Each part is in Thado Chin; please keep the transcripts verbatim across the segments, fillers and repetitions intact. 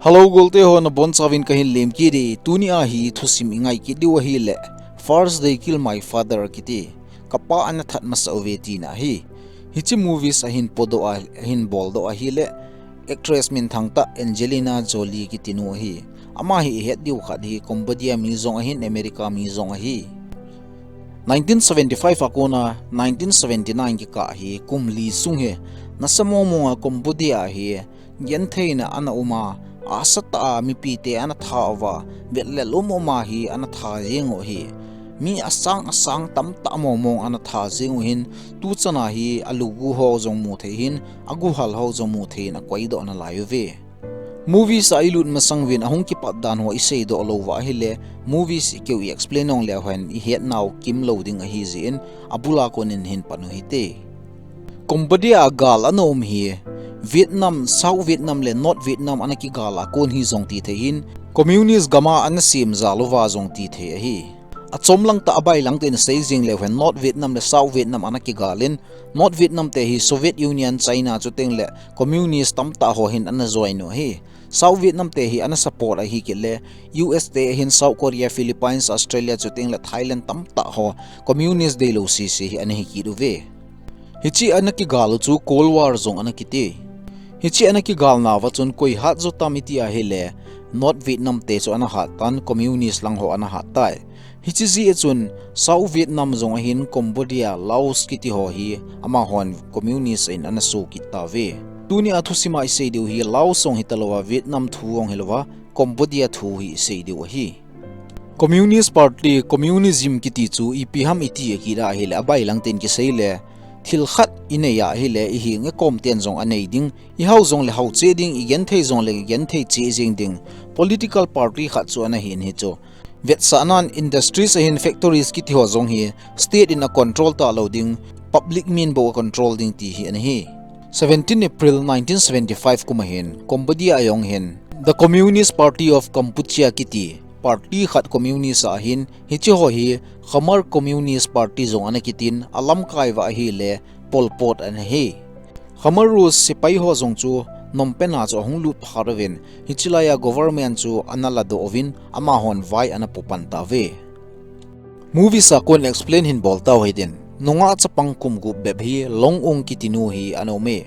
Hello, golte ho, nabonchauvin kahin lemkit e. Tuni a hi thusim ingai kit diu ahile, First They Kill My Father kiti, Kapa Ana That Masa Uve tina ahi. Hiche movies ahin podoh a, ahin boldoh ahile, actress minthang tah Angelina Jolie kiti nu ahi. Ama hi ihet diu khat hi Cambodia mi jong ahin, America mi jong ahi. Nineteen seventy-five a kona nineteen seventy-nine kikah hi kum li sung hi, nasa mong mong a Cambodia hi gentheina ana um a, asatah a mipite ana that uva, vetlel um um a hi ana that jeng u ahi. Mi asang asang tamtah mong mong ana that jeng u hin, tuchan a hi alugu ho jong mu thei hin, aguhal ho jong mu thei in akoidoh nalai uve. Movies a ilut masang uvin ahung kipat dan ho iseidoh lou uva ahile, movies ikeu i explain nung leu hen ihet nau kimlou ding ahi jeh in, abul a kon in hin pan u hite. Cambodia a gal ana um hi, Vietnam, South Vietnam le North Vietnam ana kigal a kon hi jong ti thei hin, Communist gam a ana sem jal uva jong ti thei ahi. Achom lang tah, abai lang tah in sei jing leu hen, North Vietnam le South Vietnam ana kigal in, North Vietnam te hi Soviet Union, China chuteng le Communist tamtah ho hin ana join u ahi. South Vietnam te hi ana support ahi kit le, U S te hin South Korea, Philippines, Australia chuteng le Thailand tamtah ho Communist deilou sese hi ana hi kit uve. Hiche ana kigal u chu Cold War jong ana kiti. Hiche ana kigal nauva chun koi hat jo tam iti ahile, North Vietnam te chu ana hat tan, Communist lang ho ana hat tai. Hiche jeh a chun South Vietnam jong ahin Cambodia, Laos kiti ho hi amahon Communist in ana so kit tauve. Tuni a thusim a isei diu hi Laos jong hita lou a, Vietnam thu jong hilou a, Cambodia thu hi isei diu ahi. Communist Party, Communism kiti chu ipi ham iti akit ahile, abai lang tah in kisei le, thil khat inei ahile, ihenga kom ten jong anei ding, ihao jong le hao cheh ding, igenthei jong le igenthei cheh jeng ding, political party khat chu ana hin hichu. Vetsahnan industries ahin factories kiti ho jong hi state in a control talou ding, public min bou a control ding ti hi ana hi. Seventeen April nineteen seventy-five kum ahin, Cambodia a jong hin, The Communist Party of Kampuchea kiti, party khat Communist ahin, hiche ho hi Khmer Communist Party jong ana kitin, alamkai uva ahile Pol Pot ana hi. Khmer Rouge sepai ho jong chu Phnom Penh a chu ahung lut phat uvin, hiche lai a government chu ana ladoh uvin, amahon vai ana pu pan tauve. Movies a kon explain hin bol tau hitin, nungah chapang kum gup bep hi Long Ung kiti nu hi ana um e.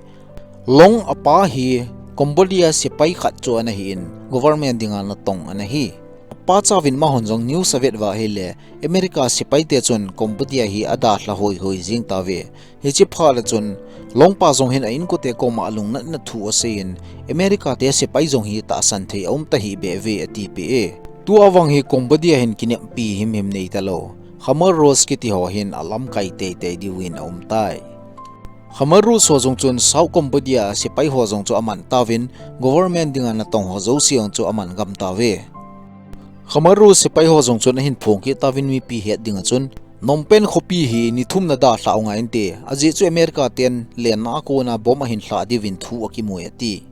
Long apa hi Cambodia sepai khat chu ana hin, government dinga natong ana hi. Apa chauvin amahon jong news avet uva ahile, America sepai te chun Cambodia hi adalha hoi hoi jeng tauve. Hiche phat a chun, Long pa jong hin a inkote koma alungnatna thu asei in, America te sepai jong hi tahsan thei aum tahih beh uve atipeh e. Tua vang hi Cambodia hin kineppi himhim nei talou, Khmer Rouge kiti ho hin alamkai teitei diuvin aum tai. Khmer Rouge ho jong chun South Cambodia sepai ho jong chu aman tauvin, government dinga natong ho jouse jong chu aman gam tauve. Khmer Rouge sepai ho jong chun ahin phong kit tauvin, mipi het dinga chun, Phnom Penh khopi hi ni thum nadalhah u ngai inte, ajeh chu America ten lenna a kona bomb ahin lhah diuvin thu akimu e ati.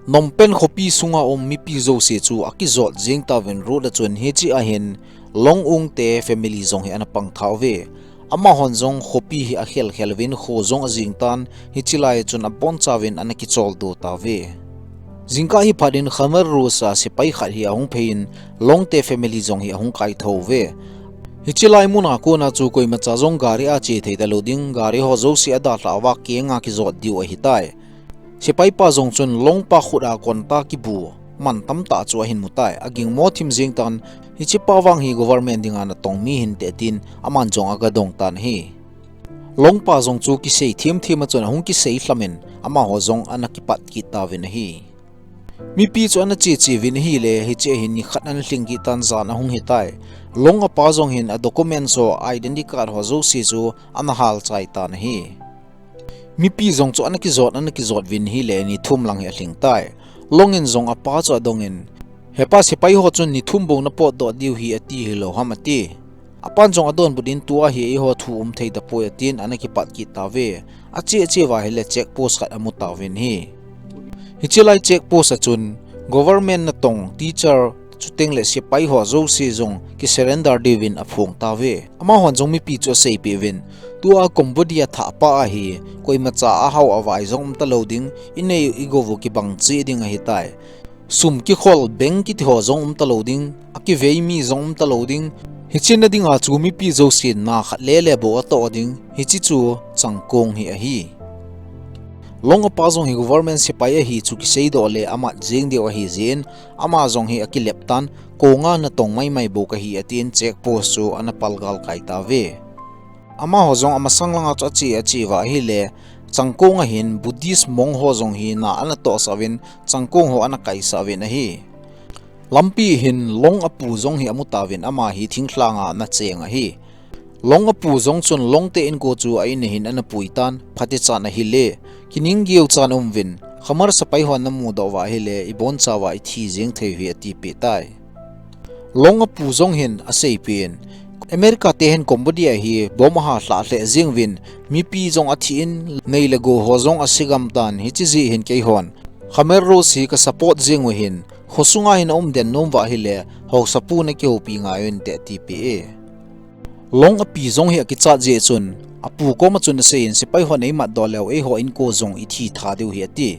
Phnom Penh khopi sunga um mipi jouse chu akijot jeng tauvin, road a chun hiche a hin Long Ung te family jong hi ana pang tha uve. Amahon jong khopi hi akhel khel uvin, kho jong ajing tan, hiche lai chun abonchauvin ana kicholdo tauve. Jingkah hi phat in Khmer Rouge a sepai khat hi ahung phei in, Long te family jong hi ahung kaitho uve. Hiche lai mun a kona chu koimacha jong gari a che thei talou ding, gari ho jouse adalhah uva kenga kijot diu ahitai. Sepai pa jong chun Long pa khut a contact kibu man tamtah chu ahin mutai, agingmo thim jeng tan, hiche pa vang hi government dinga natong mi hinte tin, aman jong aga dong tan ahi. Long pa jong chu kisei thim thim a chun ahung kisei lham in, amaho jong ana kipat kit tauvin ahi. Mipi chu ana che che uvin ahile, hiche a hin nikhat ana lhing kit tan, jan ahung hitai. Long apa jong hin a documents ho, identity card ho jouse chu ana hal chai tan ahi. Mipi jong chu ana kijot, ana kijot uvin ahile, ni thum lang hi alhing tai. Long in jong apa chu adong in, "Hepa, sepai ho chun ni thum bou napotdoh diu hi ati hilou ham?" ati. Apan jong adonbut in, "Tua hi eiho thu um thei tapoi," atin, ana kipat kit tauve. Ache che uva ahile check post khat amu tauvin ahi. Hiche lai check post a chun government natong, teacher, chuteng le sepai ho jouse jong kisurrender diuvin aphong tauve. Amahon jong mipi chu aseipeh uvin, tua Cambodia thahpa ahi, koimacha ahao avai jong um talou ding, inei igou u kibang cheh ding ahitai. Sum kikhol beng kiti ho jong um talou ding, akivei mi jong um talou ding. Hiche na dinga chu mipi jousen na khat lele bou atoh ding, hiche chu changkong hi ahi. Long apa jong hi government sepai ahi chu kiseidoh le amat jeng diu ahi jeh in, ama jong hi akilep tan, konga natong maimai bou kahi atin check post chu ana palgal kai tauve. Amaho jong amasang langa chu ache ache uva ahile, changkong a hin Buddhist monk ho jong hi na ana tohsah uvin, changkong ho ana kaisah uvin ahi. Lampi hin Long apu jong hi amu tauvin ama hi thinglhanga ana cheng ahi. Long apu jong chun Long te inko chu a in a hin ana pui tan, phatechan ahile, kining geu chan um uvin, Khmer sepai hon na mudoh uva ahile, ibonchauva ithi jeng thei u ahi atipeh tai. Long apu jong hin aseipeh in, America te hin Cambodia hi bomb aha lhah lheh jeng uvin, mipi jong athi in, nei le gou ho jong ase gam tan, hiche jeh hin keihon Khmer Rouge hi ka support jeng u ahin, khosunga hin aum den nom uva ahile, haosapu na kihoupi ngai un te atipeh e. Long api jong hi akichat jeh chun, apu koma chun asei in sepai hon eimat doh leu eiho inko jong ithi tha diu ahi ati.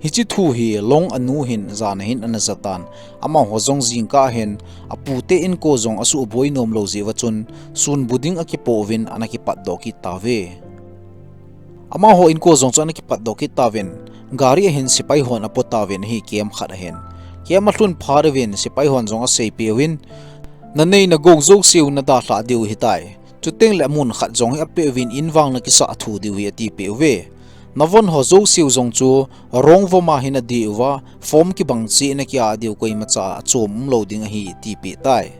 Hiche thu hi Long anu hin jan a hin ana jatan, amaho jong jingkah hin apu te inko jong asuhboi nom lou jeh uva chun, sun bu ding akipoh uvin ana kipat doh kit tauve. Amaho inko jong chu ana kipat doh kit tauvin, gari a hin sepai hon apo tauvin ahi camp khat a hin. Camp alhun phat uvin sepai hon jong aseipeh uvin, na nei na gou jouse u na dalhah diu ahitai. Chuteng le mun khat jong hi apeh uvin in vang na kisah thu diu ahi atipeh uve. Na von ho jouse u jong chu rong vom a hin adih uva, form kibang cheh in na kia diu koimacha achom umlou ding ahi atipeh tai.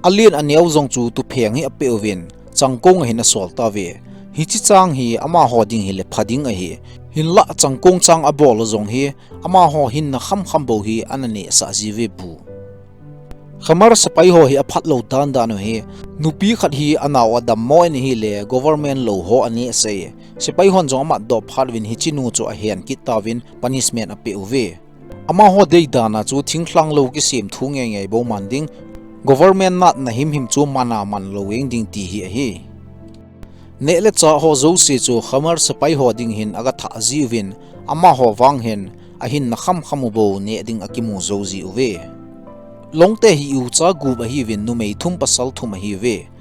Alen aneo jong chu tupheng hi apeh uvin, changkong a hin asol tauve. Hiche chang hi amaho ding hile pha ding ahi. Hinlah changkong chang abol u jong hi, amaho hinna khamkham bou hi ana nehsah jiuve bu. Khmer sepai ho hi aphat lou dandan u hi, nupi khat hi anao adammo in ahile government lou ho anehsah e. Sepai hon jong amat doh phat uvin hiche nu chu ahen kit tauvin punishment apeh uve. Amaho deidan a chu thinglhang lou kisem thu ngeingei bou man ding, government natna himhim chu man a man lou jeng ding ti hi ahi. Neh le chah ho jouse chu Khmer sepai ho ding hin aga thah jiuvin, amaho vang hin ahinna khamkham u bou neh ding akimu jou jiuve. Long te hi ucha gup ahiuvin numei thum pasal thum ahiuve.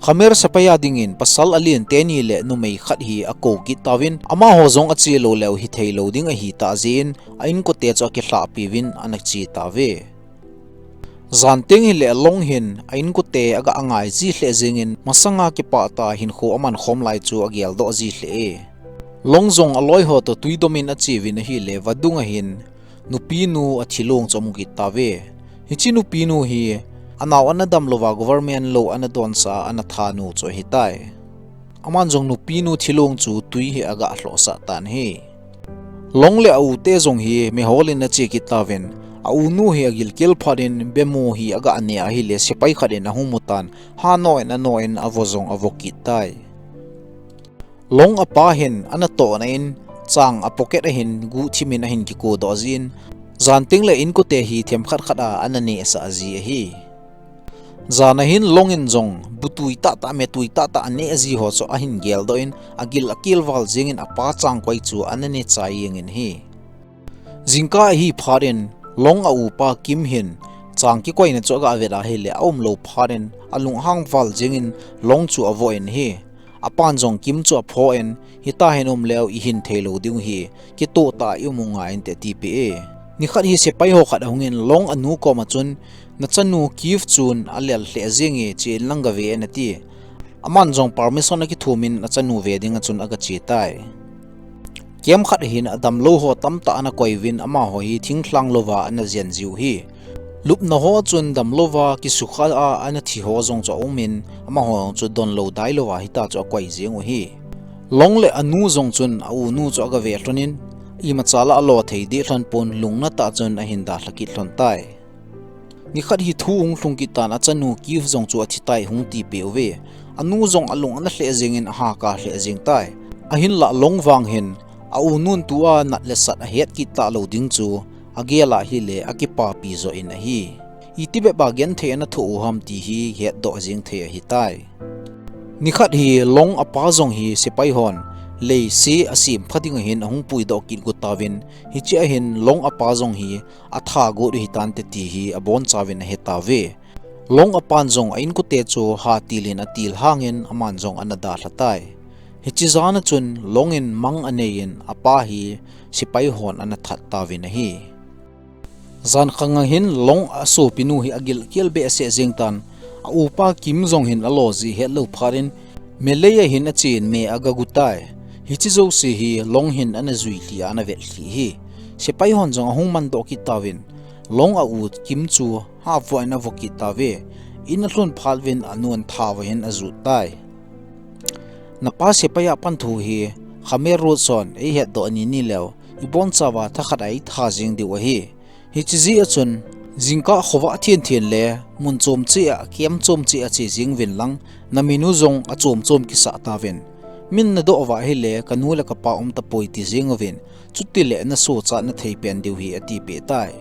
Khmer sepai a dingin pasal alen teni le numei khat hi akou kit tauvin, amaho jong ache lou leu hithei lou ding ahitah jeh in, a inkote chu akilhahpi uvin ana che tauve. Jan teng hile Long hin a inkote aga angai ji lheh jengin, masanga kipah tah hinkho aman khom lai chu agel doh ji lheh e. Long jong aloi ho toh twi dom in ache uvin ahile vadung a hin, nupinu athilong chu amu kit tauve. Hiche nupinu hi, anao ana dam louva government lou ana donsah a ana that nu chu ahitai. Aman jong nupinu thilong chu twi hi aga lhohsah tan ahi. Long le a u te jong hi mehol in ache kit tauvin, a u nu hi agilkel phat in bemo hi aga neh ahile sepai khat in ahung mu tan, ha noh in anoh in avo jong avo kit tai. Long apa hin ana tohna in chang a pocket a hin guhthim in ahin kiko doh jin, jan teng le inkote hi themkhat khat a ana nehsah ji ahi. Jan a hin Long in jong bu twi tahtah, me twi tahtah aneh ji ho chu ahin geldoh in, agil akel val jengin apa chang koi chu ana neh chai jengin ahi. Jingkah ahi phat in Long a upa Kim hin chang kikoina chu aga vet ahile aumlou phat in alunghang val jengin Long chu avoh in ahi. Apan jong Kim chu aphoh in, hita hin um leu ihin thei lou diu ahi, kitoh tah a i um u ngai inte atipeh e. Nikhat hi sepai ho khat ahung in Long anu koma chun, nachanu Kif chun alel lheh jenge, chen lang gave in ati. Aman jong permission akithum in achanu ve dinga chun aga che tai. Camp khat a hin adamlou ho tamtah ana koi uvin amaho hi thinglhang louva ana jen jiu ahi. Lupna ho chun damlouva kisukha a ana thi ho jong chu aum in amaho jong chu donlou dailouva hita chu akoi jeng u ahi. Long le anu jong chun a u nu chu aga ve lhon in imacha la alo thei deh lhon pon lungna tah chun ahin dalha kit lhon tai. Nikhat hi thu hung lhung kit tan achanu Kif jong chu athi tai hung tipeh uve. Anu jong alung ana lheh jengin ahahkar lheh jeng tai. Ahinlah Long vang hin a u nun tua nat le sat ahet kit talou ding chu agel a ahile akipapi joh in ahi. Itibep a genthei ana thoh u ham ti hi hetdoh jeng thei ahitai. Nikhat hi Long apa jong hi sepai hon leise asem pha ding ahin ahung puidoh kit got tauvin, hiche ahin Long apa jong hi atha got u hitante ti hi abonchauvin ahetauve. Long apan jong a inkote chu hatil in atil hangin aman jong ana dalha tai. Hiche jan a chun Long in mang anei in apa hi sepai hon ana that tauvin ahi. Jan khat ahin Long asopinu hi agilkel behseh jeng tan, a upa Kim jong hin alo jeh hetlou phat in melei a hin achen me agagu tai. Hiche jouse hi Long hin ana jui lhi a ana vet lhi hi. Sepai hon jong ahung mandoh kit tauvin, Long a u Kim chu havoh in avo kit tauve. In alhun phat uvin anun thao a hin ajut tai. Napa sepai a pan thu hi Khmer Rouge hon eihetdoh ni ni leu, ibonchauva thakhat a eitha jeng diu ahi. Hiche jeh a chun, jingkah khovah thenthen le mun chom cheh a, camp chom cheh a che jeng uvin lang, naminu jong achom chom kisah tauvin. Min nadoh uva ahile, kanu le kapa um tapoi ti jeng uvin, chutile nasochatna thei pen diu hi atipeh tai.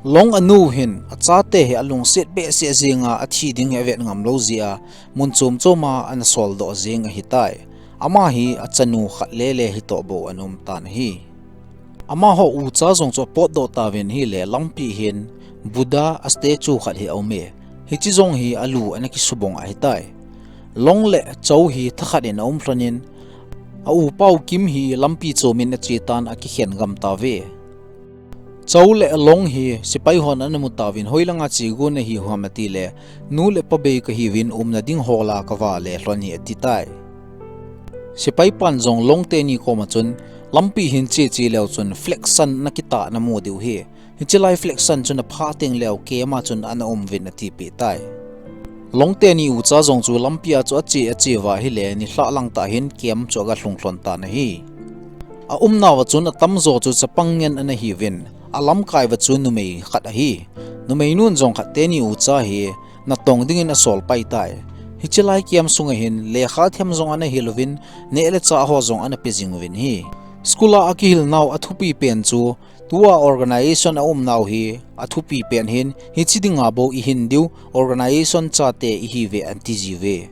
Long anu hin achate hi alungset behseh jenga athi ding hi avet ngam lou jeh a mun chom chom a ana soldoh jeng ahitai. Ama hi achanu khat lele hitoh bou ana um tan ahi. Amaho ucha jong chu apotdoh tauvin ahile lampi hin Buddha a statue khat hi aume. Hiche jong hi alu ana kisubong ahitai. Long le Cho hi thakhat in aum lhonin, a upa u Kim hi lampi chom in ache tan akikhen gam tauve. Cho le Long hi sepai hon ana mu tauvin hoilanga che gon ahiu ham atile, nu le pa bei kahiuvin umna ding hol a kavale lhon hi atitai. Sepai pan jong Long teni koma chun, lampi hin che che leu chun flag san ana kitah namu diu ahi. Hiche lai flag san chun apha teng leu camp a chun ana um uvin atipeh tai. Long teni ucha jong chu lampi a chu ache ache uva ahile nilhah lang tah hin camp chu agalhung lhon tan ahi. Aumnauva chun atamjo chu chapang ngen ana hiuvin, alamkai uva chu numei khat ahi. Numeinun jong khat teni ucha hi natong dingin asol pai tai. Hiche lai camp sunga hin lekha them jong ana hil uvin, neh le chah ho jong ana pe jing uvin ahi. School a akihilnau athupi pen chu, tua organization aumnau hi athupi pen hin, hiche dinga bou ihin diu, organization chate ihiuve ati jiuve.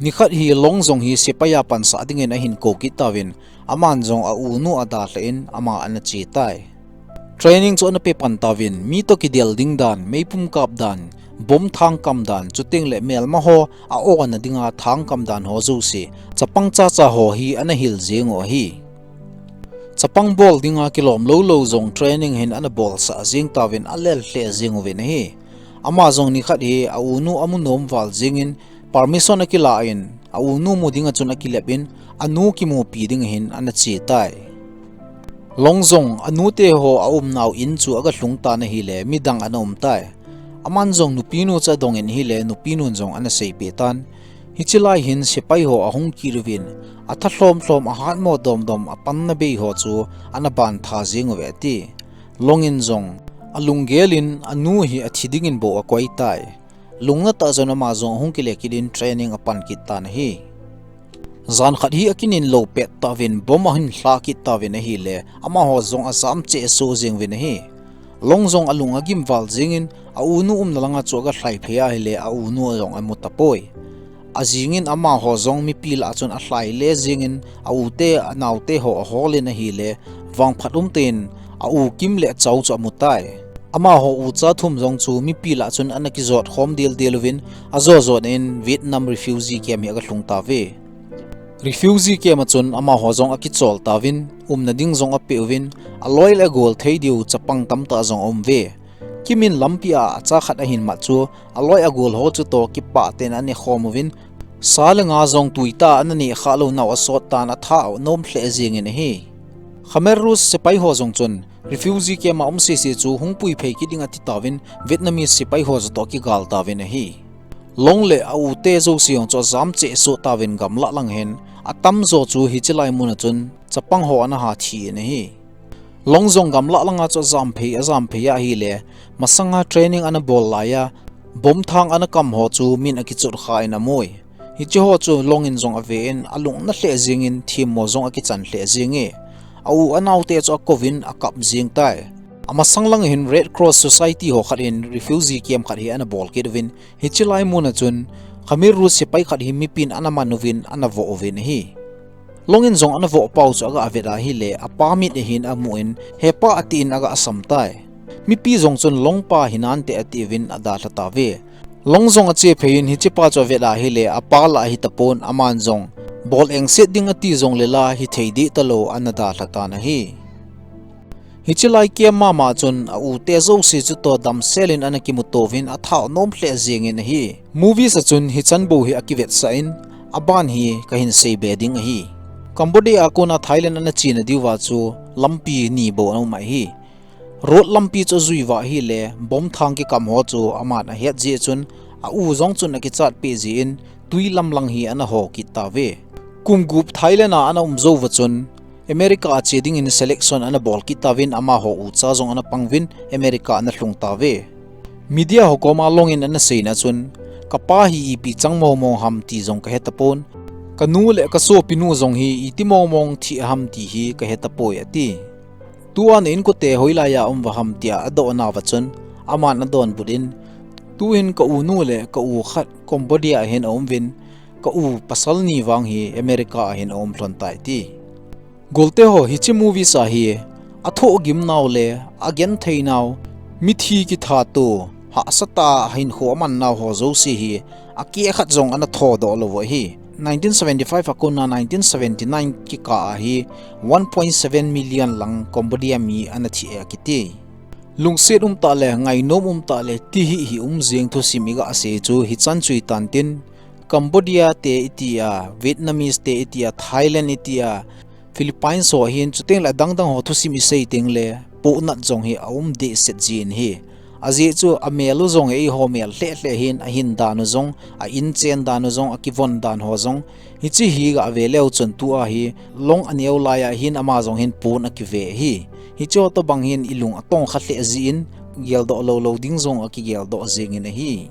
Nikhat hi Long jong hi sepai a pansah dingin ahin kou kit tauvin, aman jong a unu adalhan ama ana che tai. Training chu ana pe pan tauvin, mi toh kidel ding dan, meipum kap dan, bomb thangkam dan, chuteng le melma ho a-ona dinga thangkam dan ho jouse, chapang chacha ho hi ana hil jeng u ahi. Chapang bol dinga kilom lou lou jong training hin ana bolsah jeng tauvin alel lheh jeng uvin ahi. Ama jong nikhat hi a-unu amu nom val jengin permission akilan, a-unu mu dinga chun akilep in, anu kimupi ding hin ana che tai. Long jong anute ho aumnau in chu agalhung tan ahile midang ana um tai. Aman jong nupinu chu adongin ahile nupinun jong ana seipeh tan. Hiche lai hin sepai ho ahung kit uvin, atha lhom lhom ahatmo dom dom apanna bei ho chu ana bantha jeng uve ati. Long in jong alunggel in anu hi athi dingin bou akoi tai. Lungna tah jong ama jong ahung kile kit in training apan kit tan ahi. Jan khat hi akinin lou pet tauvin bomb ahin lha kit tauvin ahile, amaho jong ajam cheh soh jeng uvin ahi. Long jong alung agim val jengin, a-unu umna langa chu agalhai phei ahile, a-unu jong amu tapoi. Ajingin amaho jong mipi lah chun alhai le jengin, a-ute, anaote ho aholin ahile, vangphat umtah in, a-u Kim le Cho chu amu tai. Amaho ucha thum jong chu mipi lah chun ana kijot khom del del uvin, ajo jot in Vietnam refugee camp hi agalhung tauve. Refugee camp a chun amaho jong akichol tauvin, umna ding jong apeh uvin, aloi le agol thei diu chapang tamtah jong aum uve. Kim in lampi a acha khat ahin mat chu, aloi agol ho chutoh kipah tah in anekhom uvin, sa le nga jong tuitah a ana neh khah lou nau asot tan atha nom lheh jengin ahi. Khmer Rouge sepai ho jong chun, refugee camp a um sese chu hung puiphei kit ding ati tauvin, Vietnamese sepai ho chutoh kigal tauvin ahi. Long le a-ute jouse jong chu ajam cheh soh tauvin gamlah lang hin, atamjo chu hiche lai mun a chun, chapang ho ana ha thi in ahi. Long jong gamlah langa chu ajam phei, ajam phei ahile, masanga training ana bol laiya, bomb thang ana kam ho chu min akichot kha in amui. Hiche ho chu Long in jong aven, alungna lheh jengin, themmo jong akichan lheh jenge. A-u anaote chu akouvin, akap jeng tai. Amasang lang hin Red Cross Society ho khat in refugee camp khat hi ana bol kit uvin, hiche lai mun a chun Khmer Rouge sepai khat hi mipin ana man uvin, ana voh uvin ahi. Long in jong ana voh pau chu aga avet ahile, apa mit ahin amun, "He pa," atin aga asam tai. Mipi jong chun, "Long pa hinante," atiuvin adalha tauve. Long jong ache phei in hiche pa chu avet ahile, apa lah hitapon, aman jong, "Bol engset ding," ati jongle la, hithei deh talou ana dalha tan ahi. Hiche lai kiam mama chun a u te jouse chu toh damsel in ana kimuto uvin athah nom lheh jeng in ahi. Movies a chun hichan bou hi akivetsah in, aban hi kahin seibe ding ahi. Cambodia a kona Thailand ana chena diuva chu lampi ni bou ana um ahi. Road lampi chu ajui uva ahile, bomb thang kikam ho chu aman ahet jeh chun, a u jong chun akichat peh jeh in, tui lamlang hi ana ho kit tauve. Kum gup Thailand a ana um jouva chun, America a che dingin selection ana bol kit tauvin, amaho ucha jong ana pang uvin, America ana lhung tauve. Media ho koma Long in ana seina chun, "Kapa hi ipi chang mong mong ham ti jong kahe tapon. Kanu le kasopinu jong hi iti mong mong thi ham ti hi kahe tapoi," ati. "Tua na inkote hoilai a um uva ham?" tia adoh nauva chun, aman adonbut in, "Tuhin ka unu le ka u khat Cambodia a hin aum uvin, ka u pasal ni vang hi America a hin aum lhon tai," ati. Golte ho, hiche movies a hi athoh gim nau le agenthei nau, mithi kithat u, hahsatah a hinkho aman nau ho jouse hi akeh khat jong ana thodoh lou u ahi. Nineteen seventy-five a kona nineteen seventy-nine kikah a hi one point seven million lang Cambodia mi ana thi e akiti. Lungset umtah le ngainom umtah le tihih hi um jeng thusim iga sei chu hichan chu itan tin, Cambodia te iti a, Vietnamese te iti a, Thailand iti a, Philippines ho hin, chuteng le adang dang ho thusim isei teng le, pohnat jong hi aum dehset jin ahi. Ajeh chu amel u jong eiho mel lheh lheh hin, ahin dan u jong, a inchen dan u jong, akivon dan ho jong, hiche hi ga ve leu chun tua hi Long aneo lai a hin ama jong hin pon akive ahi. Hiche ho tobang hin ilung atongkha lheh jin, geldoh lou lou ding jong akigeldoh jeng in ahi.